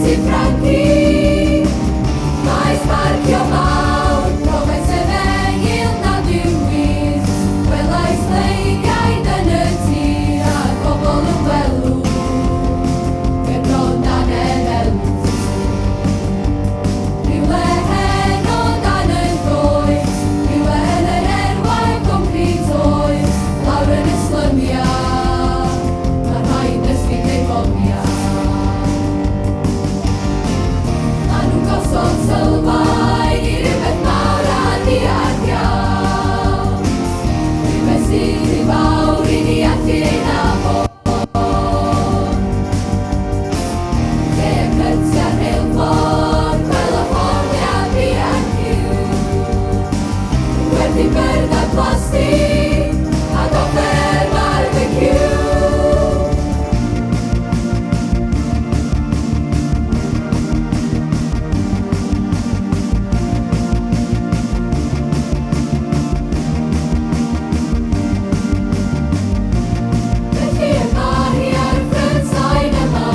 Ysbyty Ffranci, maes parcio mawr, profais efengyl nad yw wir. Gwelais leigiaid yn y tir a phobl yn welw, ger bron dannedd elw. Rhywle heno dan y goes, rhywle yn yr erwau concrit oer, lawr yn y slymiau, mae rhai'n dysgu creu bomiau. Maen nhw'n gosod sylfaen i rywbeth mawr a diargial, rhywbeth sydd rhy fawr i ni allu ei nabod. Lle y cyrtiau'r rheilffordd, gwel y horiau B&Q, yn gwerthu byrddau plastig ac offer barbeciw. Felly y mae hi ar y ffrynt line yma.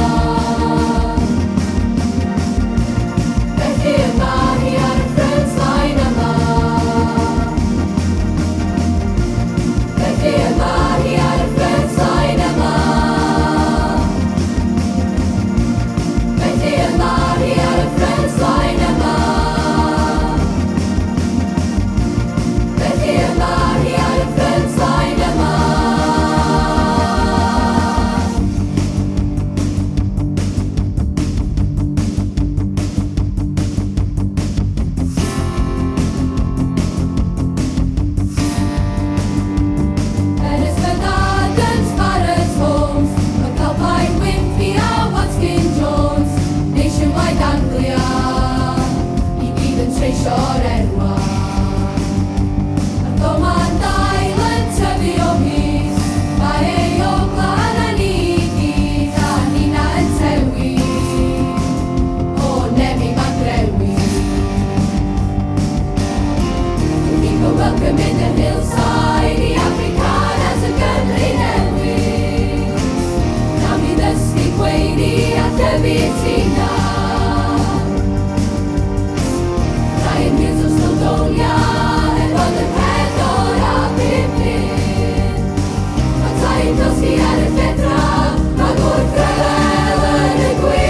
Felly y mae hi ar y ffrynt line yma. Felly y mae hi ar y ffrynt line yma. Felly y mae hi ar y ffrynt line yma. Felly y mae hi ar y ffrynt line yma. Ynys Gardens, Barratt Homes, McAlpine, Wimpy a Watkin Jones, Nationwide Anglia, i gyd yn treisio'r enwa. A'r doman dail yn tyfu o hyd, mae ei ogla arna ni i gyd, a nina yn tewi, o nemi ma'n drewi. We keep a welcome in the hillside i Afrikaners y Gymru newydd. Nawn ni ddysgu gweini a thyfu tina. Ryan Hughes o Snowdonia, er bod yn pedwar a pump. Mae tai'n llosgi ar y lledra, mae gwrthryfel yn y gwynt.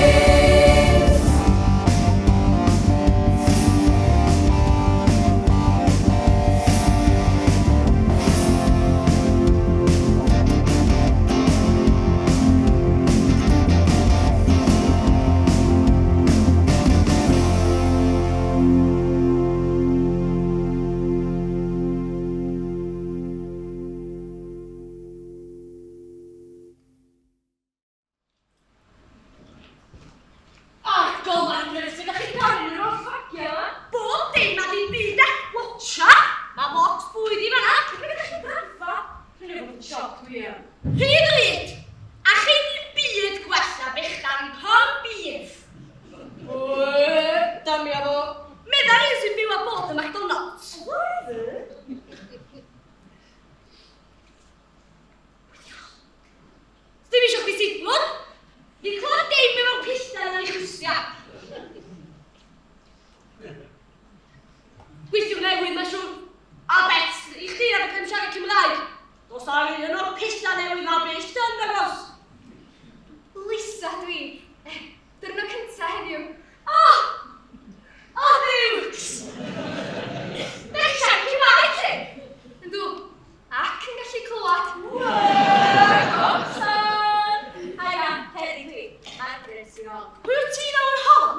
Ach, gol sut ydych chi'n cael yr o'r fagiau yma? Bob dim a dim byd e! Watcha! Mae box bwyd i fanna! Beth ydych chi'n draffa? Dwi'n efo bod siop dwi am. Rhy ddrud! A chyn i'n byd gwella bechdan corn beef! Oe, damia fo! Medda un sy'n byw a bod y McDonald's. Whatever. Dim eisiau chdi sigmund! Fi'n clywed dim efo'r pillau yn ei chlustia. Gweithio newydd, mae'n siŵr. A bet, i chdi na fedra i'm siarad Cymraeg. Dos ar un o'r pillau newydd na byth yn dangos. Lisa dwi. Diwrnod cynta heddiw. O! O, ddiwcs! Da chi'n siarad Cymraeg, ti? Yndw. Ac yn gallu clywed. Gobson! Haia, Hedi dwi. Margaret sy'n ôl. Pwy wyt ti nawr hon?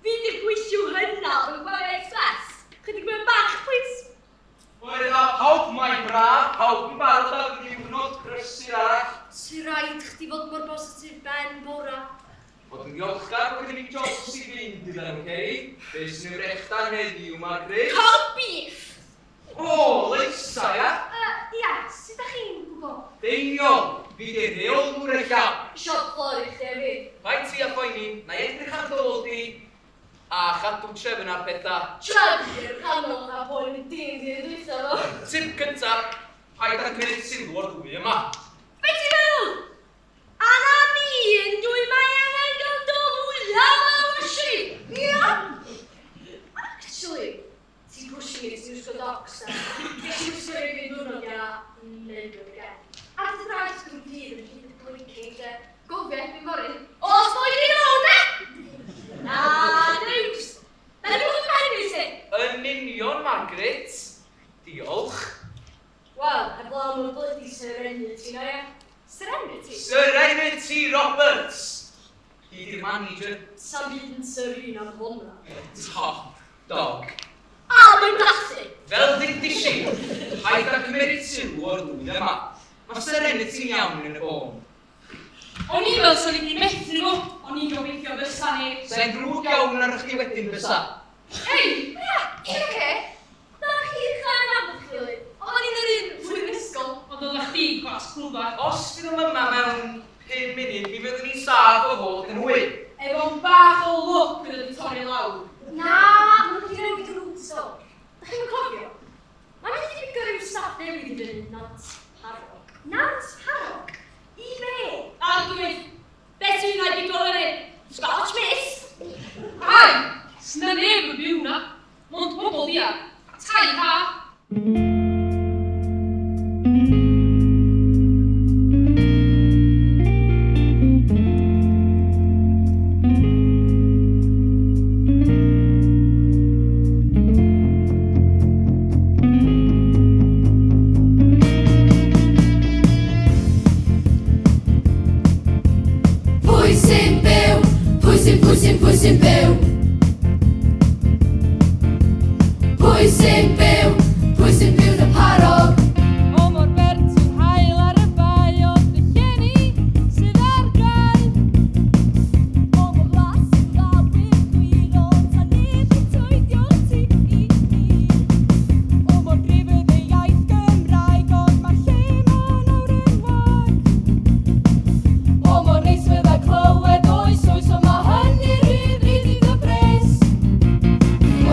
Fi di'r gweithiw hynna yn Gwario Express. Chydig mwy o bach, please. Bore da pawb, mae'n braf, pawb yn barod ar ddiwrnod prysur arall. Sy raid chdi fod mor bositif ben bora. Fod yn ddiolchgar bod gen i jobs i fynd iddyn nhw, okay? Be sy'n ei frechdan heddiw, Margaret? Corn beef! O, Lisa, ia? Ia, sut dach chi'n gwybod? Deiniol, fi di'r rheolwr y llaw. Shop floor i chdi a fi. Paid ti a phoeni, na i edrych ar dy ôl di a chadw trefn ar pethau. Trefnu'r canol a poeni dyn di dwytha fo. Tip cyntaf, paid â gwneud sylw o'r ddwy yma. Be ti'n feddwl? Anna fi yn dwy mae angen gael do fwyaf manager. Sa'm byd yn serene am hwnna. Top dog. A mae'n brathu! Fel ddudis i, paid â cymeryd sylw o'r ddwy yma. Mae Serenity'n iawn yn y bôn. O'n i'n meddwl 'sa ni 'di methu nhw, o'n i'n gobeithio fysa ni. Sa'n ddrwg iawn arnoch chdi wedyn fysa? Hei! Ia, ti'n oce? Na chi chau yn nabod eich gilydd. Oeddan ni'n yr un flwyddyn ysgol. Ond oeddach chdi'n class clwfar. Os fydd o'm yma mewn pum munud, mi fyddwn ni'n saff o fod yn hwyr. Efo'n bach o lwc bydd o 'di torri lawr. Na, maen nhw wedi newid y routes do. Dach chi'm yn cofio? Mae'n mynd i bigo ryw staff newydd i fyny Nant Parrog. Nant Parrog? I be? Arglwydd, be ti'n rhaid i bigo fyny? Scotch Miss! Ai, sna neb yn byw 'na. Mond pobl ia. Tai ha. Pwy sy'n byw? Pwy sy'n, pwy sy'n, pwy sy'n byw? Pwy sy'n byw? Pwy sy'n byw yn y parog? O mor bert yw'r haul ar y bae ond y llenni sydd ar gau. O mor las yw'r awyr gwir ond a neb yn toedio ti i O mor gryf yw dy iaith Gymraeg ond mae'r lle 'ma'n awr yn wag. O mor neis fydda clywed oes oes ond ma' hynny rhy ddrud i dy bres.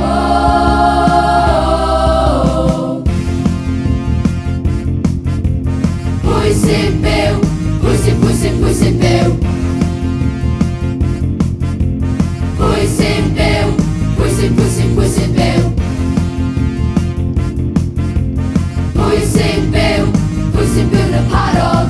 Oh. Pwy sy'n byw? Pwy sy'n, pwy sy'n, pwy sy'n byw? Pwy sy'n byw? Pwy sy'n, pwy sy'n, pwy sy'n byw? Pwy sy'n byw? Pwy sy'n byw yn y parog?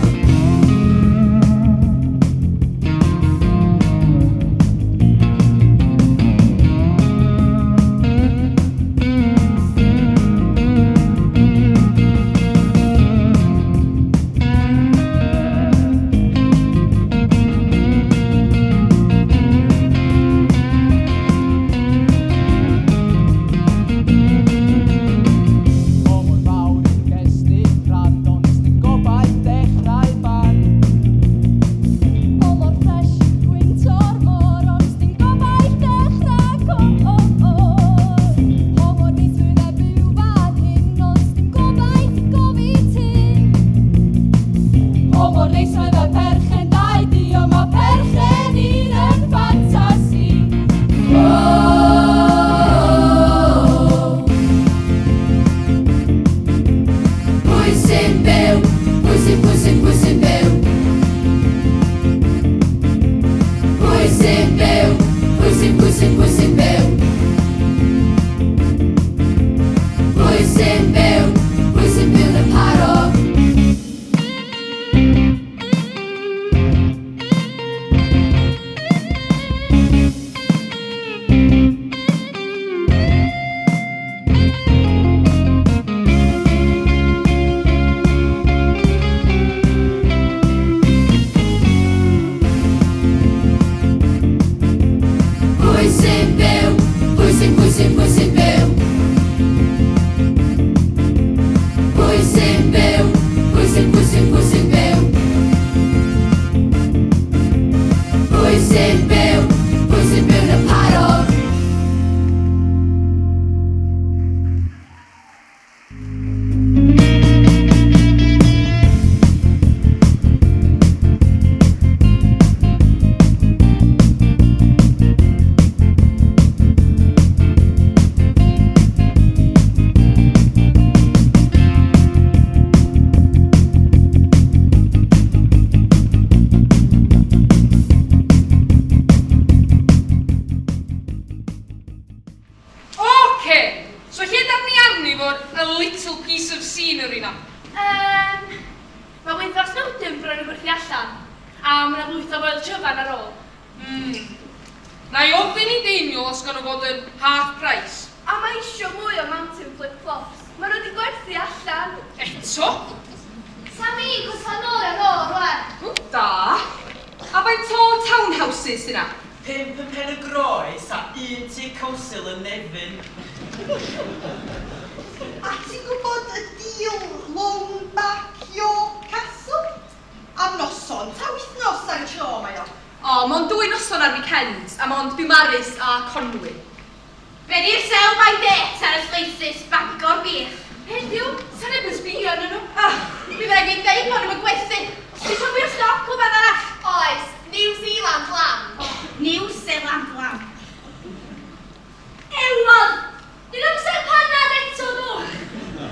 O mor fawr yw'r cestyll crand ond sdim gobaith dechrau band. O mor ffres yw'r gwynt o'r môr ond sdim gobaith dechrau côr. O mor neis fydda byw fan hyn ond sdim gobaith i gofid hyn. O mor neis fydda perchen dau dŷ ond ma' perchen un yn ffantasi. Oh. Pwy sy'n byw? Pwy sy'n, pwy sy'n, pwy sy'n byw? Pwy sy'n byw? Pwy sy'n, pwy sy'n, pwy sy'n byw? Pwy sy'n byw? Pwy sy'n byw yn y parog? Pwy sy'n byw? Pwy sy'n, pwy sy'n, pwy sy'n byw? Pwy sy'n byw? Pwy sy'n, pwy sy'n, pwy sy'n byw? Pwy sy'n byw? Pwy sy'n byw yn y parog? Oce, so lle da ni arni fo'r a little piece of scenery na? Mae wythnos Snowdon bron yn gwerthu allan, a mae yna lwyth o foel Tryfan ar ôl. Na i ofyn i Daniel os gan o fod yn half price. A mae isio mwy o mountain flip-flops. Mae nhw wedi gwerthu allan. Eto? Sami, cos nôl ar ôl rwan. O, da. A faint o townhouses sy'n na? Pump yn Pen y Groes a un tŷ council yn Nefyn. A ti'n gwybod y deal Long Back York Castle? Am noson, ta wythnos ar y tro mae o. O, mond dwy noson ar weekends, a mond Biwmaris a Conwy. Be di'r sell by date ar y slices Bangor beef? Heddiw, sa neb yn sbio arnyn nhw. Ah, mi fydda i'n deud bod nhw'n gwerthu. Ti'n mwy o stoc o beth arall? Oes, New Zealand lamb. New Zealand lamb. Ewan! Dyn amser panad eto nhw!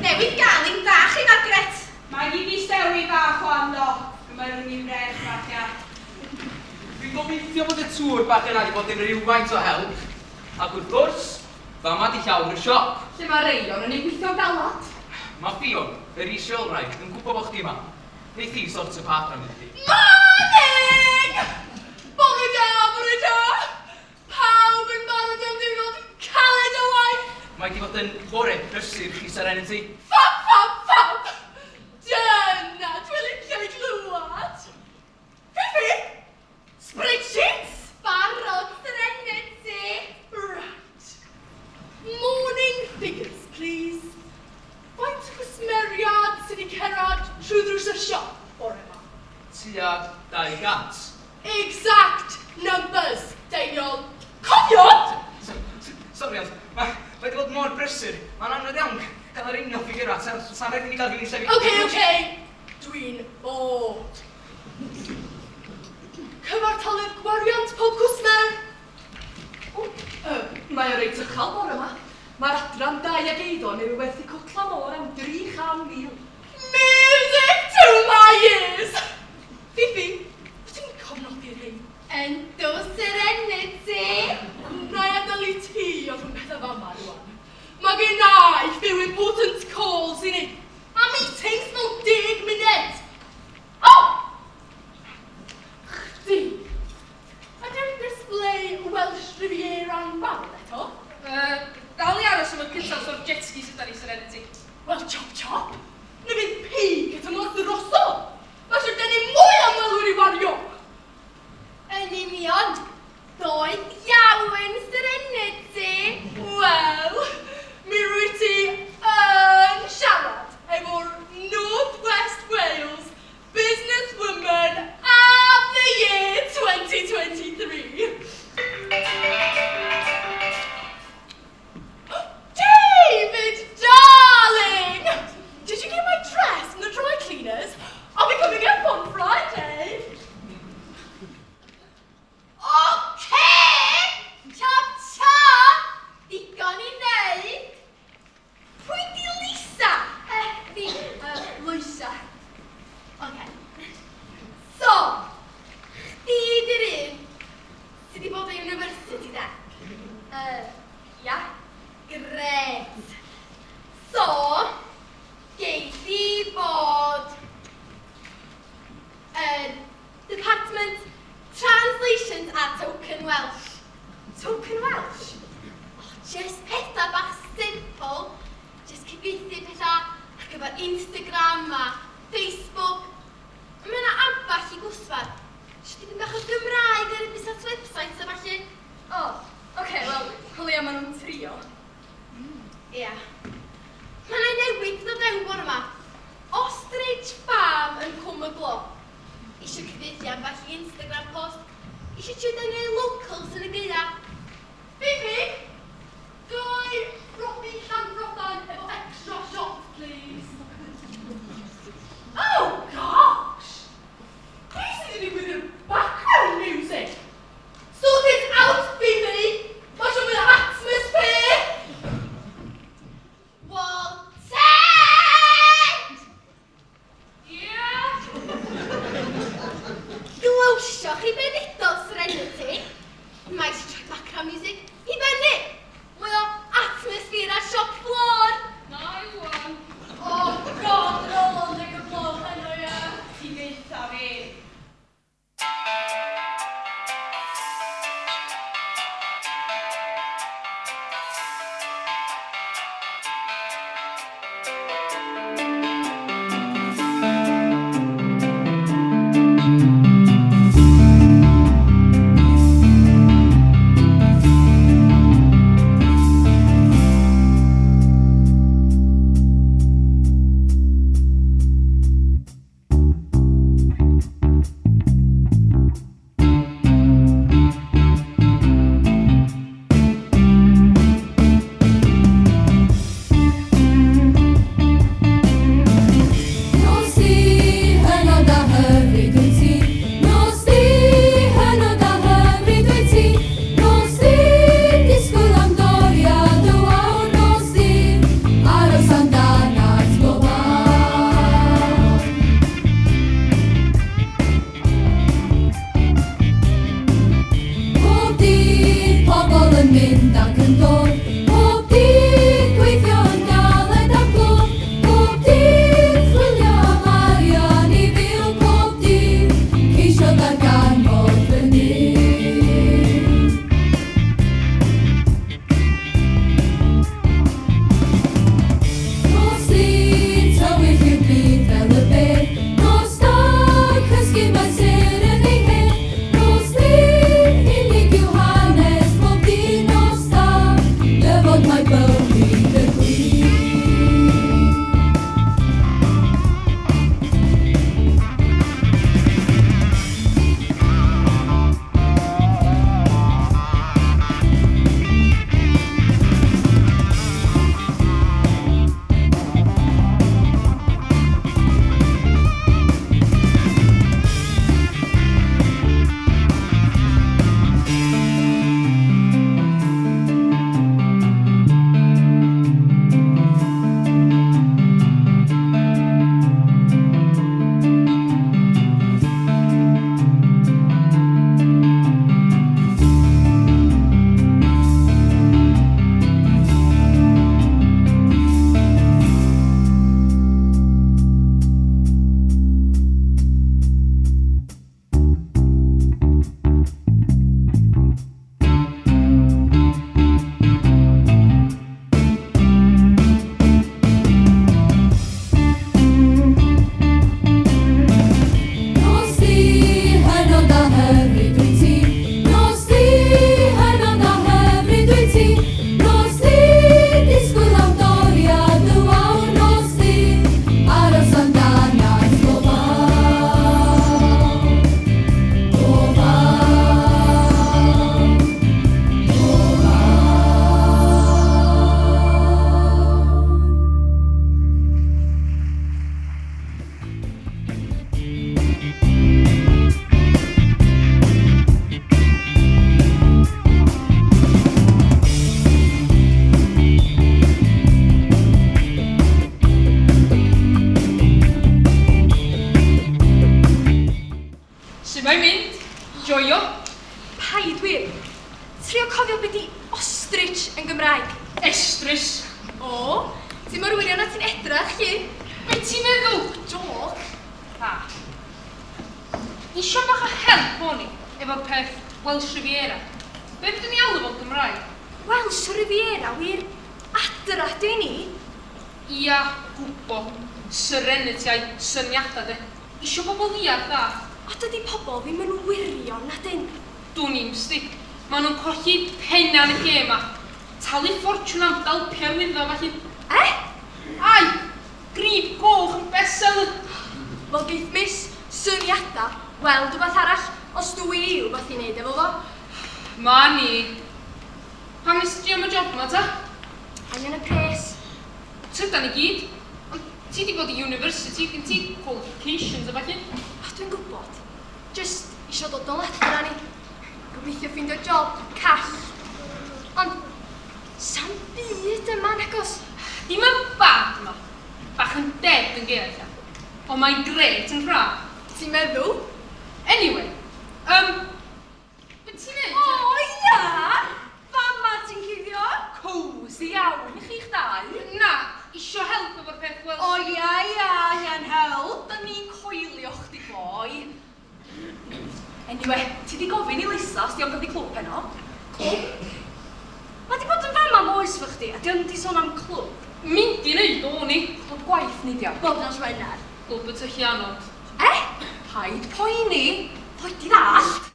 Newydd gael un bach i Margaret. Mae hi di stewi bach o ando. Mae rhwng i'n brech bach ia. Dwi'n gobeithio bod y tŵr bach yna wedi bod yn rhywfaint o help. Ac wrth gwrs, fama di llawr y siop. Lle mae Reion yn ei gweithio'n galad. Mae Ffion, yr is-reolwraig, yn gwybod bod chdi yma. Neith hi sortio park run i chdi. Morning! Bore da, bore da! Pawb yn barod am ddiwrnod caled o waith! Mae di fod yn bore brysur chi Serenity. Fab, fab, fab! Dyna dwi'n licio i glywed! Fifi! Spreadsheets! Barod, Serenity. Right. Morning figures, please. Faint o gwsmeriad sydd wedi cerdded trwy ddrws y siop bore yma? Tua 200. Exact numbers, Deiniol. Cofio! Sori, ond mae wedi bod mor brysur. Mae'n anodd iawn cael yr union ffigurau. Sa'n rhaid i ni gael rhywun i sefyll. Okay. Dwi'n bod. Cyfartaledd gwariant pob cwsmer. O, mae o reit uchel bore yma. Mae'r adran dai ag eiddo newydd werthu cwtla môr am 300,000. Music to my ears! Fifi, wyt ti'n cofnodi'r hyn? Yndw, Serenity. Na i adael i ti oedd yn pethau fama rwan. Mae gen i few important calls i ni. A meetings mewn 10 munud. Oh! Chdi. Ydy'r display Welsh Riviera'n barod eto? Dal i aros am y cyntaf o'r jet skis yda ni, Serenity. Wel, chop chop. Na fydd peak y tymor drosodd. Mae eisiau denu mwy o ymwelwyr i wario. Yn union. Doedd iawn, Serenity. Wel, mi rwy ti yn siarad efo'r North West Wales Businesswoman of the Year 2023. David, darling! Did you get my dress from the dry cleaners? I'll be coming up on Friday. Oce! Chop chop! Digon i wneud. Pwy di Lisa? Fi, Lwysa. Oce. So, chdi di'r un sydd wedi bod yn university de? Ia. Gret. So, gei di fod yn Department Translations a Token Welsh. Token Welsh? Oh, just pethau bach simple. Just cyfieithu pethau ar gyfer Instagram a Facebook. Mae yna ambell i gwsmer. Eisiau dipyn bach o Gymraeg ar y busnes website a falle. O, oh, oce, okay, wel, o leia maen nhw'n trio. Ia. Mae yna newid ddod mewn bore yma. Ostrich Farm yn Cwm y Glo. Eisiau cyfieithu ambell i Instagram post. Eisiau trio denu locals yn y gaea. Fifi, dau Robbie Llanfrothan efo extra shot, please. Oh, gosh! Be sydd wedi digwydd i'r background music? Gymraeg? Estrys. O, ti mor wirion a ti'n edrach, lli. Be ti'n meddwl? Joc. Ha. Isio bach o help o'n i efo'r peth Welsh Riviera. Be fydden ni alw fo'n Gymraeg? Welsh Riviera, wir. Adra, dwi ni. Ia, gwbo. Serenity a'i syniadau de. Isio bobl ddiar dda. O, dydy pobl ddim yn wirion, na dyn. Dwn i'm sti. Maen nhw'n colli penna yn y lle yma. Talu ffortiwn am dalpiau arwyddo felly. Eh? Ai, grib goch yn bestseller. Wel, geith miss syniadau weld rhywbeth arall, os dwi i rhywbeth i wneud efo fo. Ma ni. Pam nes ti drio am y job yma ta? Angen y pres. Tydan ni gyd. Ond ti di bod i university, gen ti qualifications a ballu. O, dwi'n gwybod. Just isio dod nôl adra ni. Gobeithio ffeindio job call. Ond, sa'm byd yma, nagos. Dim yn bad yma. Bach yn dead yn gaeaf ella. Ond mae'n grêt yn rha. Ti'n meddwl? Anyway, be ti'n neud? O, ia! Fama ti'n cuddio? Cozy iawn i chi'ch dau. Na, isio help efo'r peth Welsh. O ia, ia, ia'n help. Da ni'n coelio chdi boi. Anyway, ti di gofyn i Lisa os di o'n dod i clwb heno? Clwb? Mae di bod yn fama am oes fo chdi, a di o'n di sôn am clwb. Mynd i neud o'n i. Clwb gwaith ni di o. Bob nos Wener. Clwb y tylluanod. Eh? Paid poeni, ddoi di ddallt.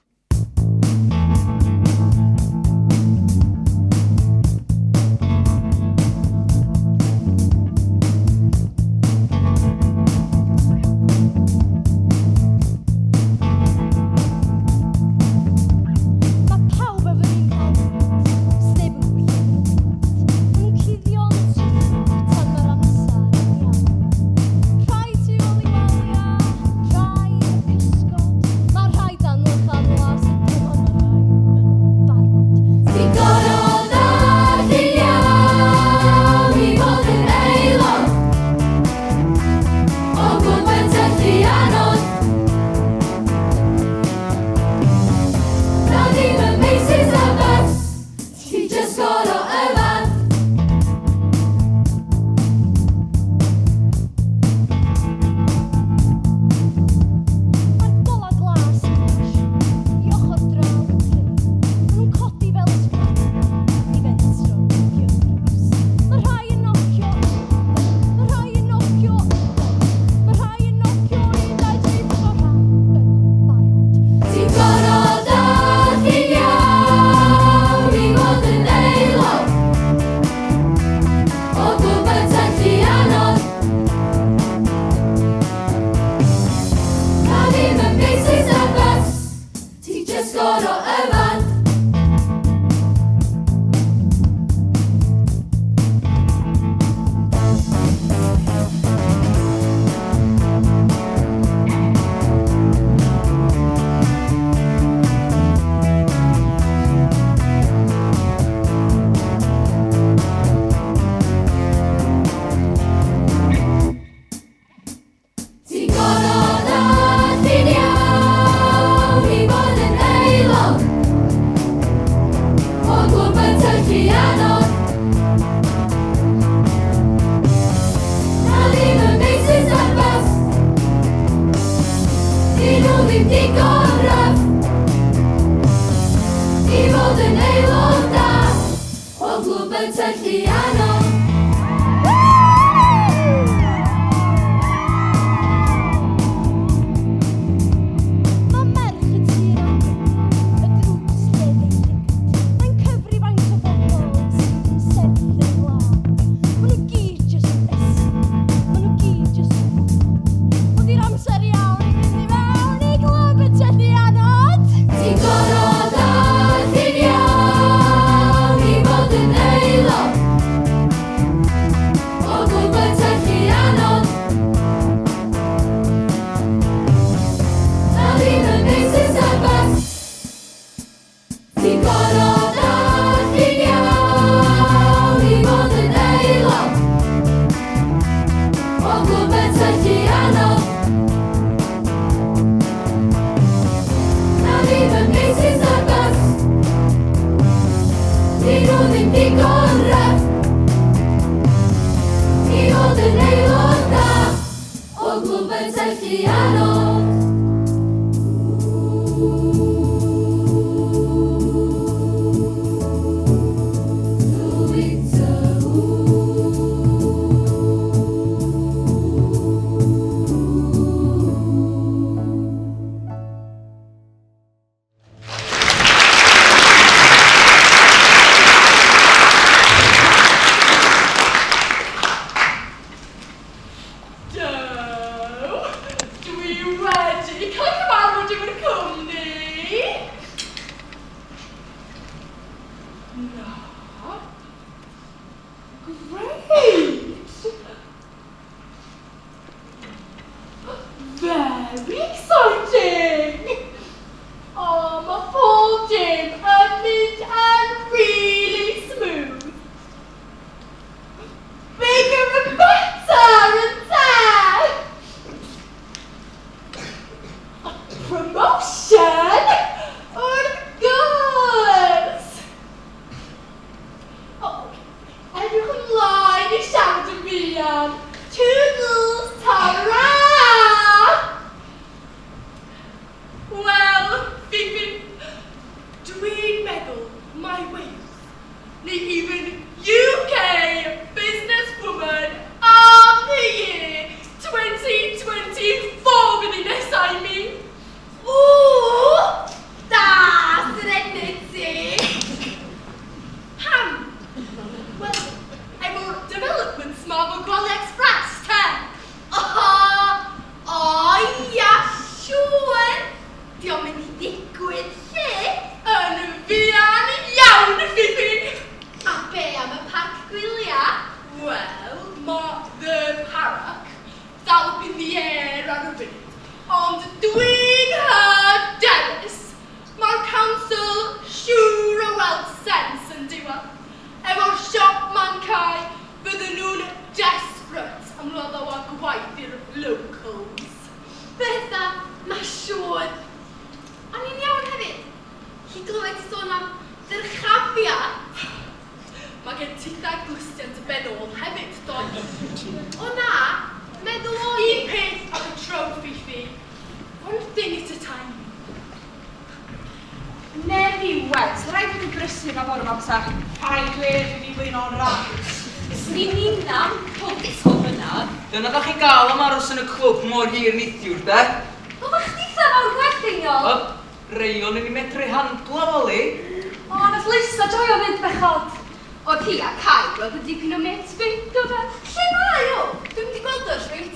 Mae pawb efo'r un galwad, sneb yn gwybod lle maen nhw'n mynd. Maen nhw'n cuddio'n twll tan mae'r amser yn iawn. Rhai tu ôl i waliau, rhai yn y cysgod. Mae rhai dan lychan las y dyma mae rhai yno'n barod. Ti'n gorfod dallt yn iawn i fod yn aelod o Glwb y Tylluanod. Na ddim yn Macy's a Butts, ti jyst gorfod yfad. Mae'r gola glas yn pasio i ochr draw y tre. Maen nhw'n codi fel ysbrydion i fentro nocio drws. Mae rhai yn nocio un, mae rhai yn nocio dau, mae rhai yn nocio un, dau, tri, pedwar, rhai yno'n barod. Ti'n gorfod dallt yn iawn i fod yn aelod o Glwb y Tylluanod. Na ddim yn Macy's a Butts, ti jyst gorfod yfad. Ti'n gorfod dallt yn iawn i fod yn aelod o Glwb y Tylluanod. Na ddim yn Macy's a Butts, dyn nhw ddim digon rough i fod yn aelod da o Glwb y Tylluanod. Mae merch y tir agor, y drws lle ei llygad. Mae'n cyfri faint o bobl sydd yn sefyll yn glân. Maen nhw gyd jyst yn ysu, maen nhw gyd jyst yn gwybod bod hi'r amser iawn i fynd i mewn i glwb y Tylluanod. Ti'n gorfod dallt yn iawn i fod yn aelod mynd i gorau I fod yn aelod da o glwb y Tylluanod. Do, dwi wedi cael cyfarfod efo'r cwmni. Na. Great! Very exciting! O, mae pob dim yn mynd yn really smooth. Bigger and better, ynte? A promotion? Wrth gwrs! O, edrych ymlaen i siarad yn fuan. Toodles, ta-ra! Wel, Fifi, dwi'n meddwl mai Wales, neu even UK Businesswoman of the Year 2024 fydd hi nesa i mi. Ww, da, Serenity! Pam? Wel, efo'r developments ma efo Gwale Express, te? O, ia, siŵr! Dio'n mynd i ddigwydd lle? Yn fuan iawn, Fifi! A be am y parc gwyliau? Wel, mae The Park dal up in the air ar y funud, ond dwi'n hyderus mae'r council siŵr o weld sens yn diwedd. Efo'r siop ma'n cau, fydden nhw'n desperate am rwla o gwaith i'r locals. Bydda, ma siŵr. O'n i'n iawn hefyd. Hi glywed ti sôn am ddyrchafiad. Mae gen titha glustiau dy ben ôl hefyd, does? O na, meddwl o'n i. Un peth ar y tro, Fifi. One thing at a time. Nefi weld, rhaid i fi brysur na bore ma bysa. Paid dweud fi 'di blino'n rhacs. Swn i'n ninna'n pwt o fynadd. Dyna da chi'n gael am aros yn y clwb mor hir neithiwr, de? Oeddach chditha mawr gwell, Deiniol. O, rei o'n i'n medru handlo fo, li. O, nath Lisa joio fyd, bechod. Oedd hi a Kai gweld y dipyn o mates fi, do fe? Lle mae o? Dwi'm 'di gweld o ers reit.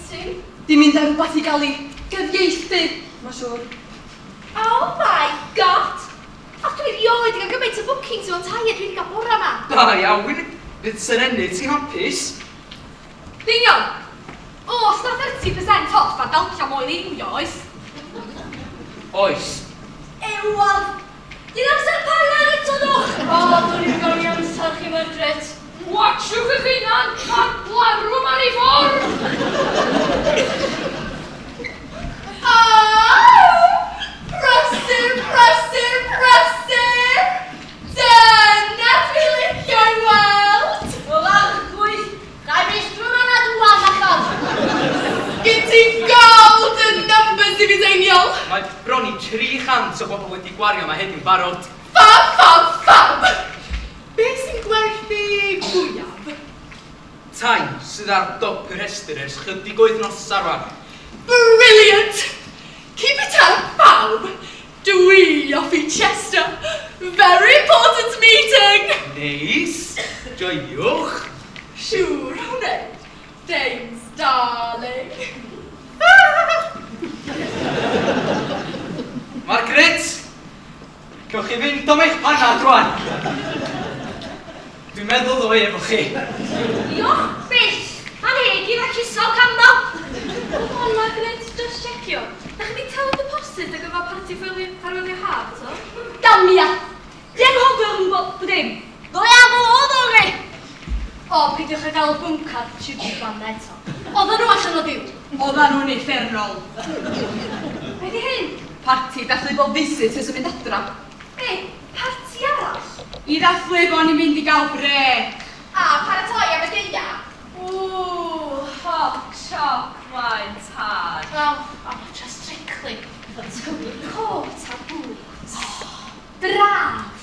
Di mynd ar rhywbeth i gael ei gyfieithu, mae'n siŵr. Oh my God! A dwi rioed 'di cael gymaint o bookings mewn tai a dwi 'di cael bora 'ma. Da iawn, fydd Serenity hapus. Deiniol! Oes na 30% off ar dalcia moel einio, oes? Oes. Ewan! Di'n amser panad eto noch! O, dwi'n i'n gael i amser chi, Margaret. Watchwch eich hunan, mae'r blarwm ar ei ffordd! Oh! Prysur, prysur, prysur! Dyna dwi'n licio'i weld! Wel, arglwydd, gai meistr yma na dwan allan. Gen ti golden numbers i fi, Deiniol! Mae bron i 300 o bobl wedi gwario yma heddiw'n barod. Fab, fab, fab! Be sy'n gwerthu fwyaf? Tai sydd ar dop y rhestr ers chydig o wythnosau rwan. Brilliant! Keep it up, pawb! Dwi off i Chester. Very important meeting! Neis, joiwch. Siŵr o wneud. Dames, darling. Margaret, cewch chi fynd am eich panad rwan. Dwi'n meddwl ddo efo chi. Diolch byth! Anheg i racisol candal! Hold on, Margaret, just checio. Da chi wedi talu deposit ar gyfer parti ffarwelio haf, to? Damia! Di anghofio yn bod ddim. Ddoi afo oedd o ri! O, peidiwch â gael y bwncath tribute band na eto. Oedden nhw allan o diw. Oedden nhw'n uffernol. Be di hyn? Parti dathlu bob visitors yn mynd adra. Be? Parti arall? I ddathlu bo' ni'n mynd i gael brêc. A paratoi am y gaea. Ww, hot choc mlaen tad. O, o, tra Strictly. Y tywydd cot a boots. Braf!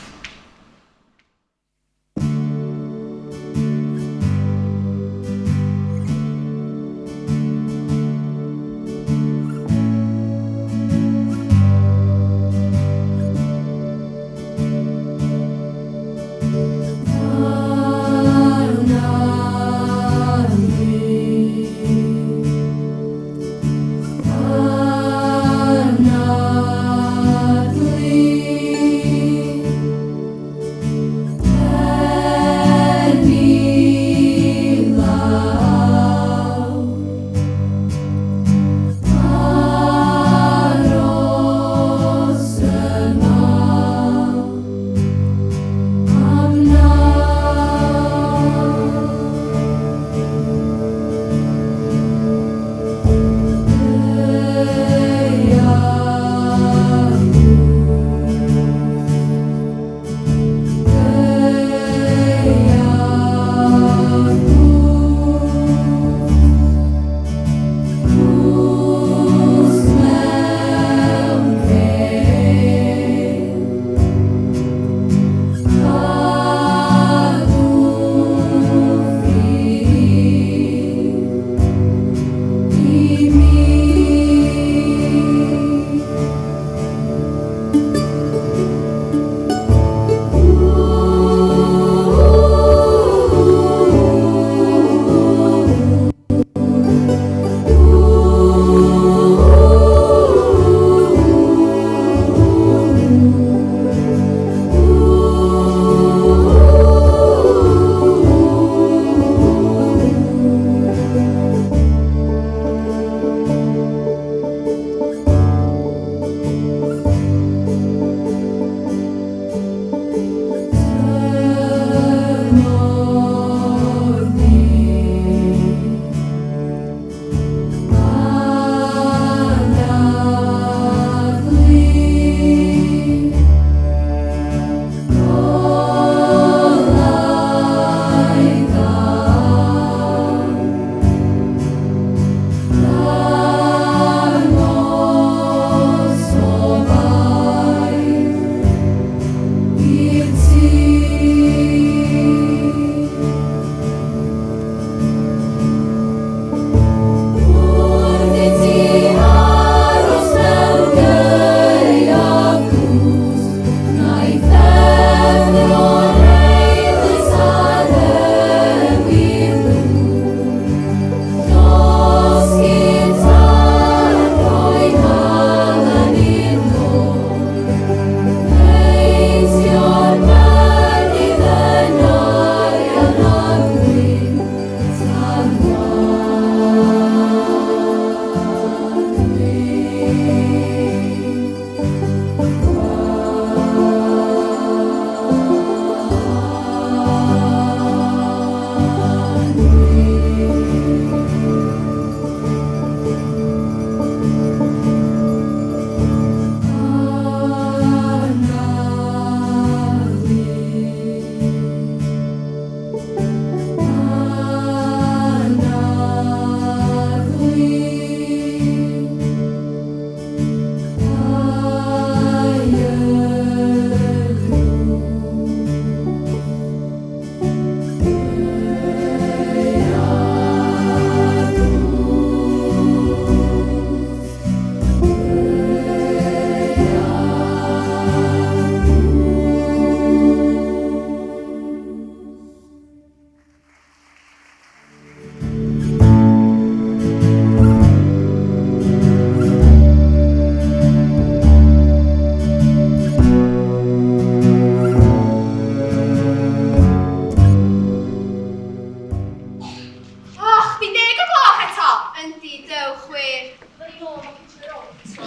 Och, di 10 o gloch eto! Yndi, dewch wir. Fydda i nôl efo kitchen yr auto.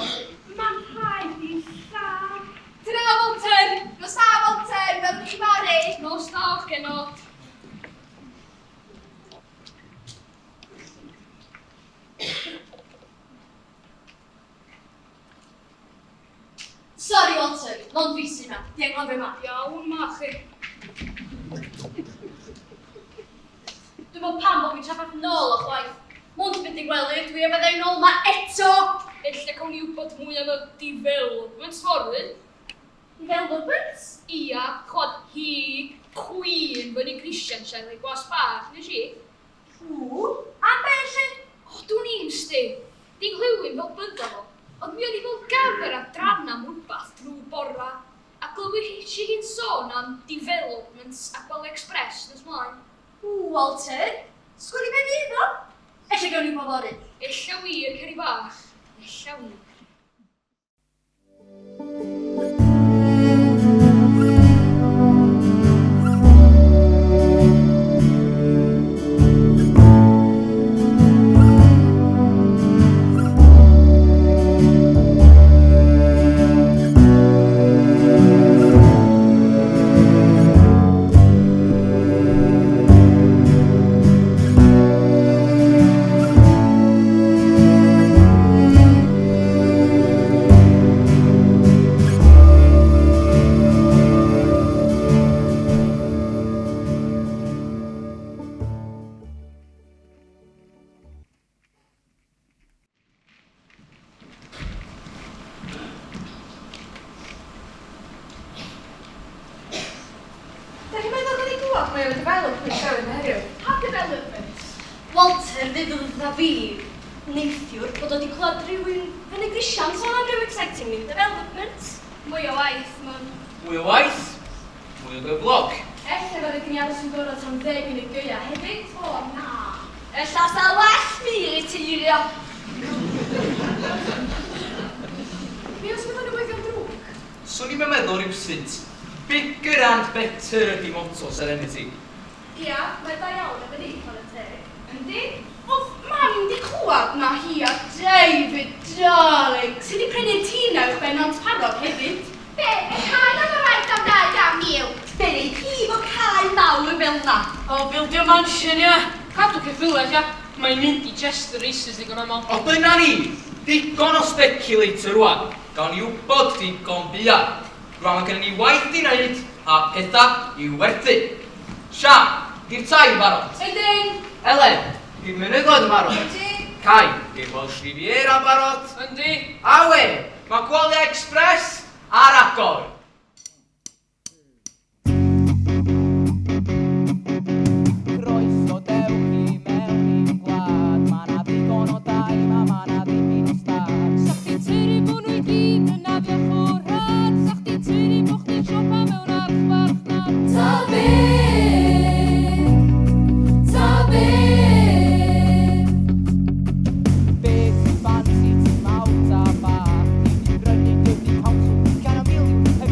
Ma'n rhaid i lladd. Tara Walter! Nos da, Walter, welwn ni chi fory. Nos da, genod. Sorry, Walter, lond fi sy'n yma. Di anghofio yma. Iawn, ma chi. Dwi'm yn pam bod fi'n trafferth nôl o chwaith. Mond mynd i gwely ydw i a fydda i nôl 'ma eto! Ella cawn ni wybod mwy am y developments fory. Developments? Ia, ch'od, hi, Queen fyny grisiau'n siarad efo'i gwas bach, nes i. Ww, am be 'lly? O, dwn i'm 'sti. Di nghlywim fel bydda fo, ond mi o'n i fel gafr adran am rwbath drw bora, a glywis i hi'n sôn am developments a Gwale Express nes mlaen. Ww, Walter, sgwn i be fydd o? Ella gawn ni wybod fory. Ella wir, Ceri bach, ella wir. Da chi'n meddwl gawn ni glywed mwy am y developments newydd 'ma heddiw? Pa developments? Walter ddeudodd wrtha fi neithiwr bod o 'di clywed rhywun fyny grisiau'n sôn am ryw exciting new development. Mwy o waith, mwn. Mwy o waith, mwy o gyflog. Ella fydda di'n aros yn gorod tan ddeg yn y gaea hefyd. O na! Ella sa well mi riteirio. Be os fydda newyddion drwg? Swn i'm yn meddwl rywsut. Bigger and better ydi motto Serenity. Ia, mae da iawn efo ni, chwarae teg. Yndi? O'dd mam 'di clywad na hi a David darling sy 'di prynu tŷ 'na uwchben Nant Parrog hefyd. Be, y cae 'na ma raid am 200,000? Be neith hi 'fo cae mawr fel 'na? O, bildio mansion ia! Cadw ceffylau ella. Mae'n mynd i Chester races ddigon aml. O dyna ni! Digon o speculator rwan. Gawn ni wybod digon buan. Rwan mae gennym ni waith i wneud a pethau i'w werthu. Sian, di'r tai yn barod? Ydyn! Elen, di'r mynyddoedd yn barod? Ydy. Cai, di'r Welsh Riviera yn barod? Yndi. Awe, mae Gwalia Express ar agor! Croeso dewch i mewn i'n gwlad, ma' 'na ddigon o dai 'ma, ma' 'na ddipyn o stad. Sa chdi'n tynnu bo' nhw i gyd yn afiach o rhad, sa chdi'n tynnu bo' chdi'n siopa mewn archfarchnad. Ta be, ta be. Be ti'n ffansi, ti'n mawr ta bach? Ti 'di brynu Dyfri Council gan y miliwn heb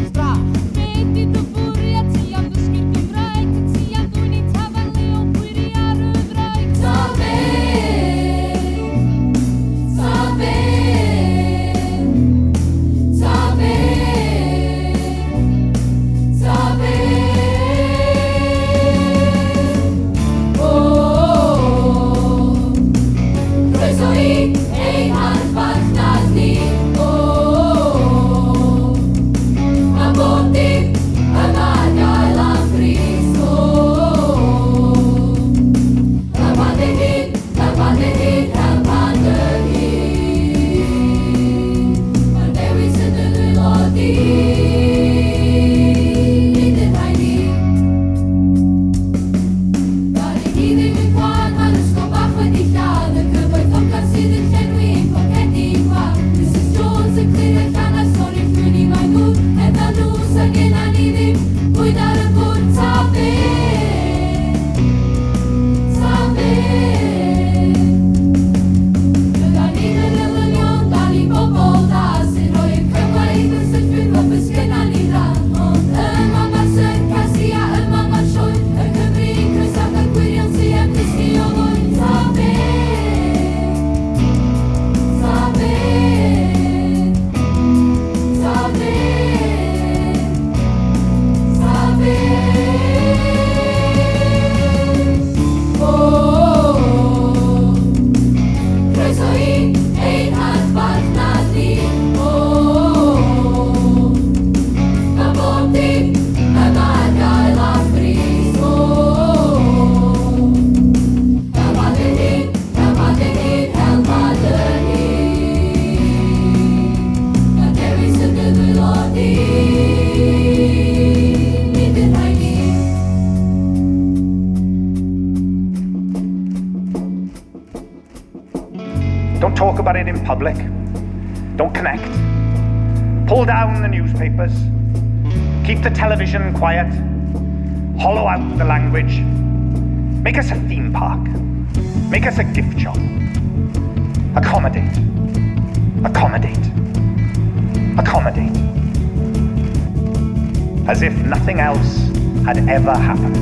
talk about it in public. Don't connect. Pull down the newspapers. Keep the television quiet. Hollow out the language. Make us a theme park. Make us a gift shop. Accommodate. Accommodate. Accommodate. As if nothing else had ever happened.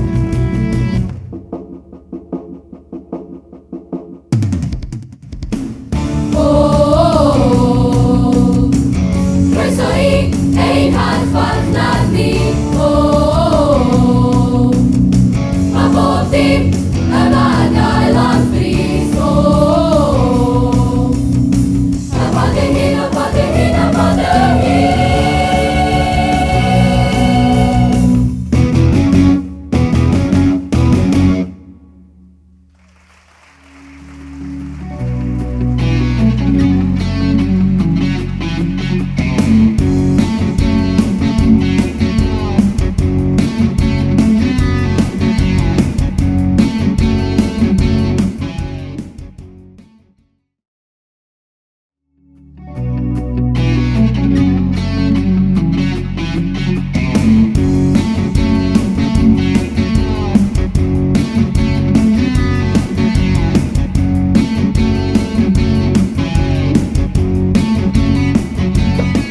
O, croeso i ein harchfarchnad ni. O, mae bob dim yma ar gael am bris. O, a pa dy hun, a pa dy hun, a pa dy hun.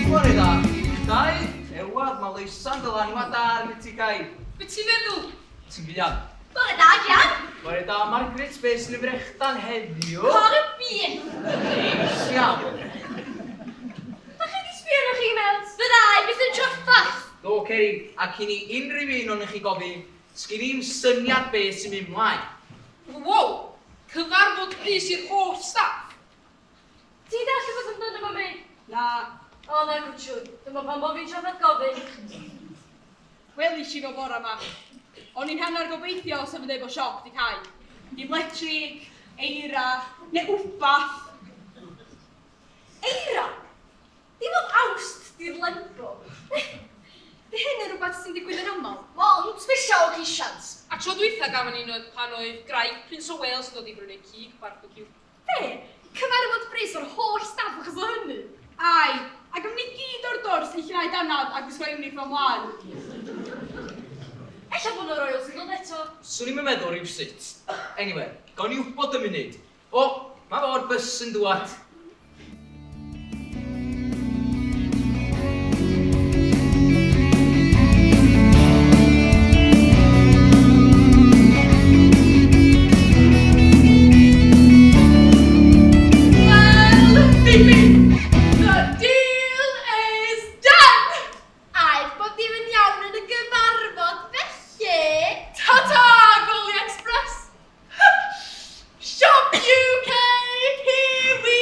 Bore da, chi'ch dau. Ewadd, mae Leusan dylanwad da arni ti, Gai. Be ti'n feddwl? Ti'n fuan. Bore da, Gian. Bore da, Margaret, be sy'n y frechdan heddiw? Corn beef. Neis iawn. Da chi di sbio arnoch chi, Mels? Fydda i byth yn trafferth. Do, Ceri, a cyn i unrhyw un ohonoch chi gofyn, sgin i'm syniad be sy'n mynd mlaen. Wow! Cyfarfod brys i'r holl staff. Ti'n dallt rhywbeth amdano fo, mi? Na. O, na, cwtsiwr. Dyma pam bo fi'n trafferth gofyn. Welis i fo bora 'ma. O'n i'n hanner gobeithio sa fo'n deud bod siop 'di cau. Dim letrig, eira, neu wbath. Eira? Dim ond Awst 'di'r lembo. Di hyn yn rhywbeth sy'n digwydd yn aml? Mond special occasions. A tro dwytha gafon ni un oedd pan oedd gwraig Prince of Wales yn dod i brynu cig barbeciw. Be? Cyfarfod brys o'r holl staff achos o hynny? Ai, a gafon ni gyd ordors i llnau dannadd a gwisgo uniform lân. Ella bod 'na royals yn dod eto. Swn i'm yn meddwl rhywsut. Anyway, gawn ni wybod y munud. O, mae fo'r bws yn dŵad. Wel, Phoebe, the deal is done! Aeth bob dim yn iawn yn y gyfarfod, felly. Ta-ta, Goalie Express! Shop UK, here we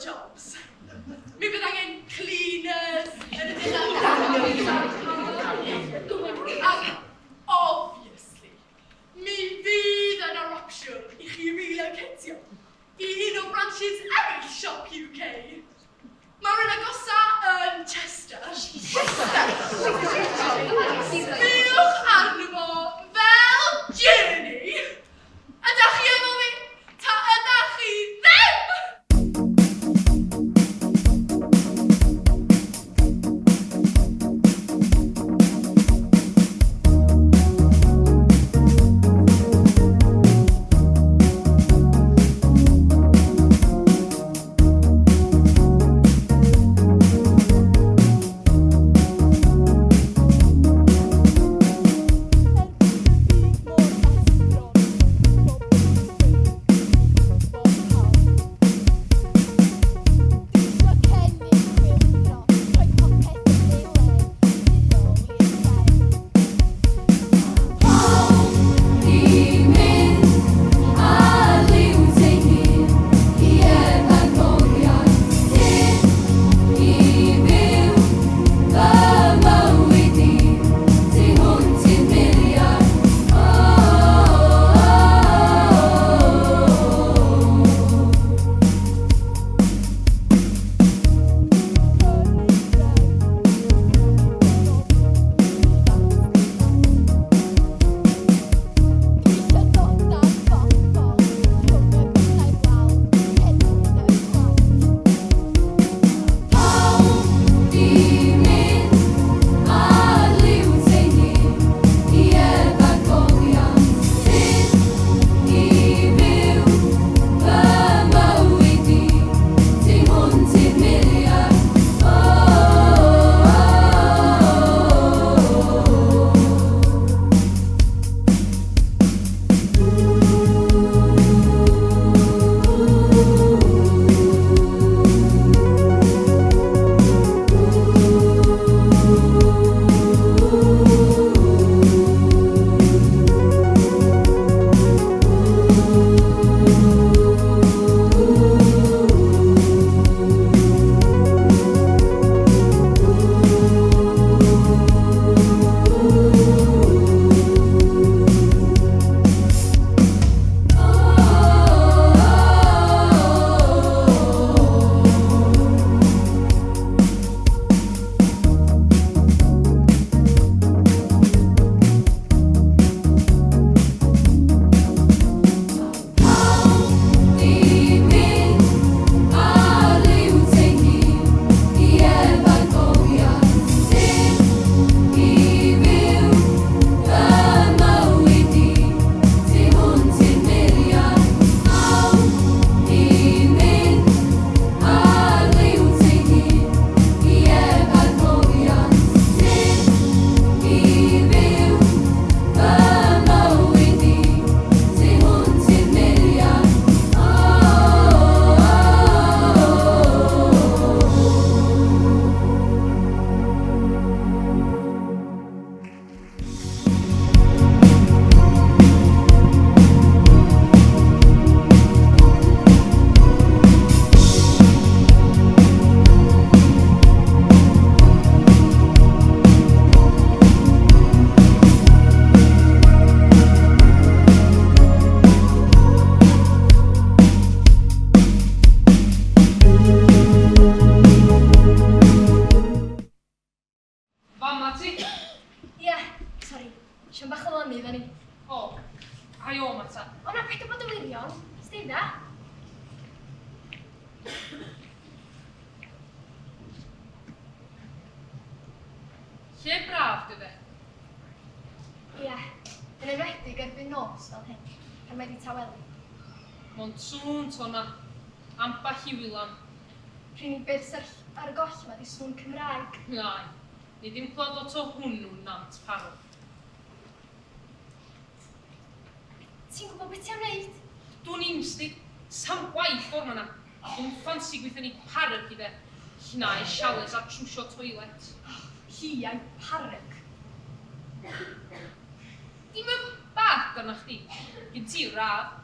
jobs. Mi fydd angen cleaners yn y Ac obviously, mi fydd yna'r opsiwn i chi relocatio i un o branches eraill Siop UK. Mae'r un agosa yn Chester. Sbïwch arno fo fel journey. Ydach chi efo fi? Ta ydach chi ddim? Er bod y byd mor estron, bob ffyrdd, bob hawl. Dwi isio cennin chwyldro, rhoi popeth yn ei le, tu ôl i'r llen. Pawb di mynd ar liwt ei hun i efagofiant sut i fyw fy mywyd i tu hwnt i'r muriau. Oh, oh, oh, oh. Dwi isio dod ar bobl rhwng y bedair wal er mwyn y plant. Pawb di mynd ar liwt ei hun i efagofiant sut i fyw fy mywyd i tu hwnt i'r muriau. Oh, oh, oh, oh. Pawb di mynd ar liwt ei hun i efagofiant sut i fyw fy mywyd i tu hwnt i'r muriau. Pawb di mynd ar liwt ei hun i efagofiant sut i fyw fy mywyd i tu hwnt i'r muriau. Oh, oh, oh, oh. Fama ti? Ie, sori. Siom bach o lonydd o'n i. O, ai o ma ta. O na, paid â bod yn wirion. Stedda. Lle braf dy fe? Ie, yn enwedig erbyn nos fel hyn, pan mae 'di tawelu. Monsŵn tona. Ambell i wylan. R'un beth sy ar y goll 'ma 'di sŵn Cymraeg. Ai, ni ddim clywed lot o hwnnw Nant Parw. Ti'n gwybod beth ti am wneud? Dwn i'm sti. Sam gwaith ffordd 'ma na. Dwi'n ffansi gweithio ni parrog i dde. Llnau chalets a trwsio toilet. Hi a'i parrog. Dim yn bad arna chdi. Gen ti radd.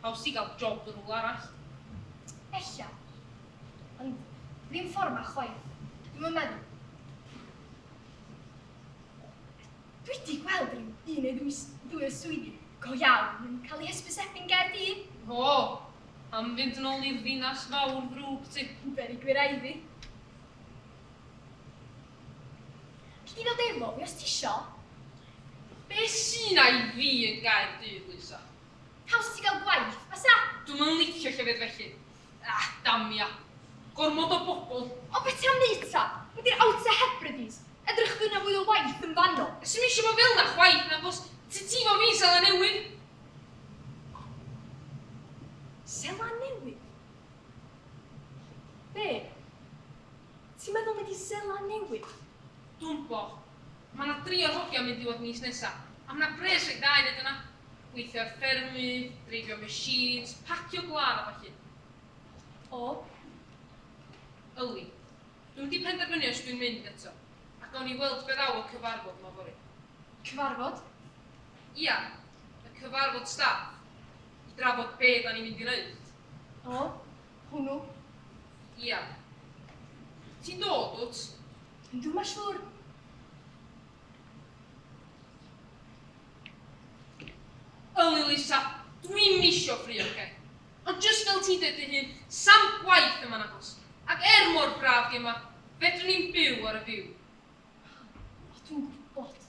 Haws ti gael job yn rhywle arall. Ella. Ddim ffordd 'ma chwaith. Dwi'm yn meddwl. Dwi 'di gweld rhyw un neu ddwy ddwy o swyddi go iawn yn cael eu hysbysebu'n Gaerdydd. O! Am fynd yn ôl i'r ddinas fawr ddrwg ti. Beryg fydd raid fi. Gei di ddod efo fi os tisio. Be sy 'na i fi yn Gaerdydd, Leusa? Haws ti gael gwaith, fysa? Dwi'm yn licio llefydd felly. Ah, damia. Gormod o bobl. O, be ti am wneud ta? Mynd i'r Outer Hebrides? Edrych fydd 'na fwy o waith yn fanno. Sdim eisiau bod fel 'na chwaith, nagos? Ti ti fo fi, Seland Newydd. Seland Newydd? Be? Ti'n meddwl mynd i Seland Newydd? Dwmbo. Mae 'na dri o'r hogiau'n mynd i fod mis nesa, a mae 'na bres reit dda i wneud yna. Gweithio ar ffermydd, dreifio machines, pacio gwlân a ballu. O. Yli. Dwi'm 'di penderfynu os dwi'n mynd eto. A gawn ni weld be ddaw o'r cyfarfod 'ma fory. Cyfarfod? Ia, y cyfarfod staff. I drafod be 'dan ni'n mynd i wneud. O, hwnnw. Ia. Ti'n dod, wt? Yndw, ma siŵr. Yli Lisa, dwi'm isio ffrio, oce? Ond jyst fel ti'n deud dy hun, sa'm gwaith yma nagos. Ac er mor braf 'di yma, fedrwn ni'm byw ar y fyw. O, dwi'n gwybod.